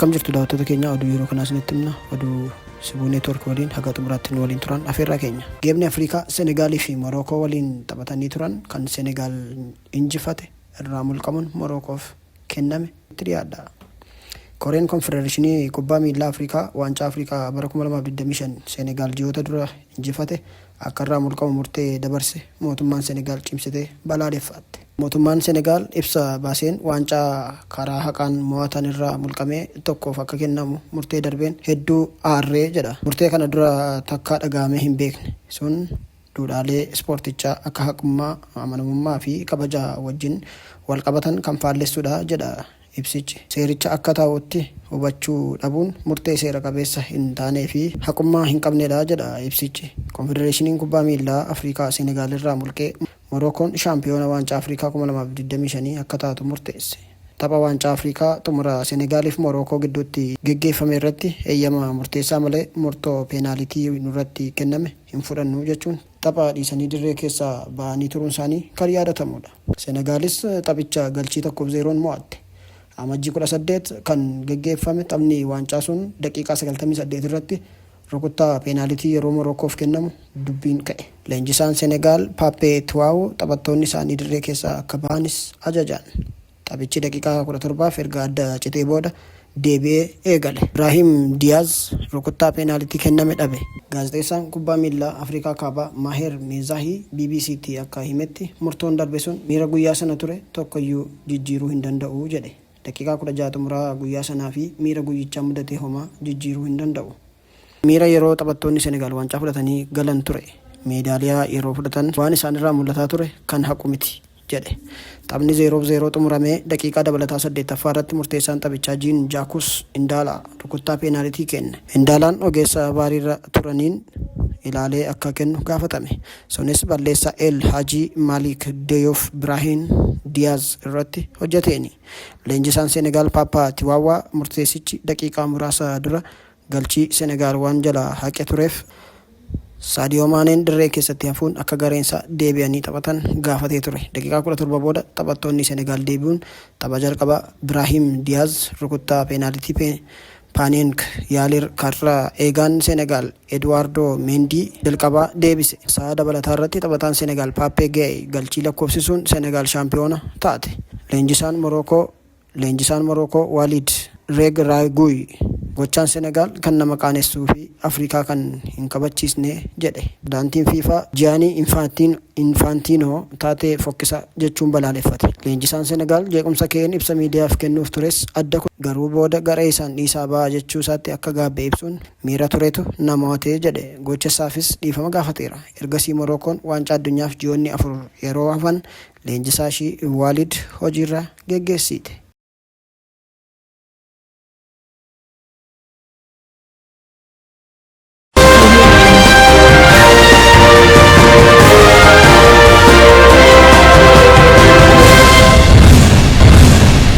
Akkam jirtu daawwattoota keenya, oduu yeroo kanaa isinitti himna. Oduu Sibuu Network waliin haga xumuraatti nu waliin turan afeerraa keenya. Geebni Afrikaa Senegaalii fi Morookoo waliin taphatanii turan kan Senegaal injifate irraa mulqamuun Morookoof kenname itti dhiyaadha. Koreen Konfedereeshinii Kubbaa Miillaa Afrikaa Waancaa Afrikaa bara 2025 Senegaal ji'oota dura injifate akka irraa mulqamu murtee dabarse mootummaan Senegaal cimsitee balaaleffatte. Mootummaan Senegaal ibsa baaseen waancaa karaa haqaan mo'atan irraa mulqamee tokkoof akka kennamu murtee darbeen hedduu aarree jedha. Murtee kana dura takkaa dhaga'amee hin beekne sun duudhaalee ispoortichaa akka haqummaa, amanamummaa fi kabaja wajjin walqabatan kan faallessudha jedha ibsichi. Seericha akka ta'utti hubachuu dhabuun murtee seera qabeessa hin taanee fi haqummaa hin qabnedha jedha ibsichi. Konfedereeshiniin Kubbaa Miillaa Afrikaa Senegaal irraa mulqee Morookoon shaampiyoona Waancaa Afrikaa 2025 akka taatu murteesse. Tapha Waancaa Afrikaa xumura Senegaaliif Morookoo gidduutti geggeeffame irratti eeyyama murteessaa malee murtoo peenaalitii nurratti kenname hin fudhannu jechuun tapha dhiisanii dirree keessaa ba'anii turuunsaanii kan yaadatamudha. Senegaalis taphicha galchii 1 fi 0n mo'atte. Amajjii 18 kan geggeeffame taphni waancaa sun daqiiqaa 98 irratti rukuttaa peenaalitii yeroo Morookoof kennamu dubbiin ka'e. Leenjisaan Senegaal Paappee Tuwaawu taphattoonni isaanii dirree keessaa akka bahanis ajajan. Taphichi daqiiqaa 17f erga adda citee booda deebi'ee eegale. Biraahim Diyaaz rukuttaa peenaalitii kenname dhabe. Gaazexeessaan kubbaa miillaa Afrikaa Kaabaa Maaher Meezaahii BBCtti akka himetti murtoon darbe sun miira guyyaa sana ture tokkoyyuu jijjiiruu hin danda'u jedhe. Daqiiqaa 16 xumuraa guyyaa sanaa fi miira guyyichaa mudate homaa jijjiiruu hin danda'u. Miira yeroo taphattoonni Senegaal waancaa fudhatanii galan ture, meedaaliyaa yeroo fudhatan waan isaanirraa mul'ataa ture kan haqu miti, jedhe. Taphni 0 fi 0 xumuramee daqiiqaa dabalataa 8ffaa irratti murteessaan taphichaa Jiin Jaakus Indaalaa rukuttaa peenaalitii kenne. Indaalaan ogeessa vaariirra turaniin ilaalee akka kennu gaafatame. Sunis balleessaa El Haajii Maaliik Deyoof Biraahiin Diyaaz irratti hojjeteeni. Leenjisaan Senegaal Paappaa Tiwaawwaa murteessichi daqiiqaa muraasa dura galchii Senegaal waan jalaa haqe tureef Saadiyoo Maaneen dirree keessatti hafuun akka gareensaa deebi'anii taphatan gaafatee ture. Daqiiqaa 17 booda taphattoonni Senegaal deebi'uun tapha jalqabaa Biraahiim Diyaaz rukuttaa peenaalitii Paaneenk yaalir karra eegaan Senegaal Eduwaardoo Meendii jalqabaa deebise. Sa'a dabalataa irratti taphataan Senegaal Paappee Geey galchii lakkoofsisuun Senegaal shaampiyoona taate. Leenjisaan Morookoo Leenjisaan Morookoo Waaliid Regraaguy gochaan Senegaal kan nama qaanessuu fi Afrikaa kan hin kabachiisne jedhe. Pirezidaantiin FIFA Jiyaanii Infaantiinoo taatee fokkisaa jechuun balaaleffate. Leenjisaan Senegaal jeequmsa ka'een ibsa miidiyaaf kennuuf tures adda kute. Garuu booda garee isaan dhiisaa ba'aa jechuu isaatti akka gaabbe ibsuun miira turetu na mo'ate jedhe. Gocha isaafis dhiifama gaafateera. Ergasii Morookoon Waancaa Addunyaaf ji'oonni 4 yeroo hafan leenjisaa ishii Waaliid hojiirraa geggeessiite.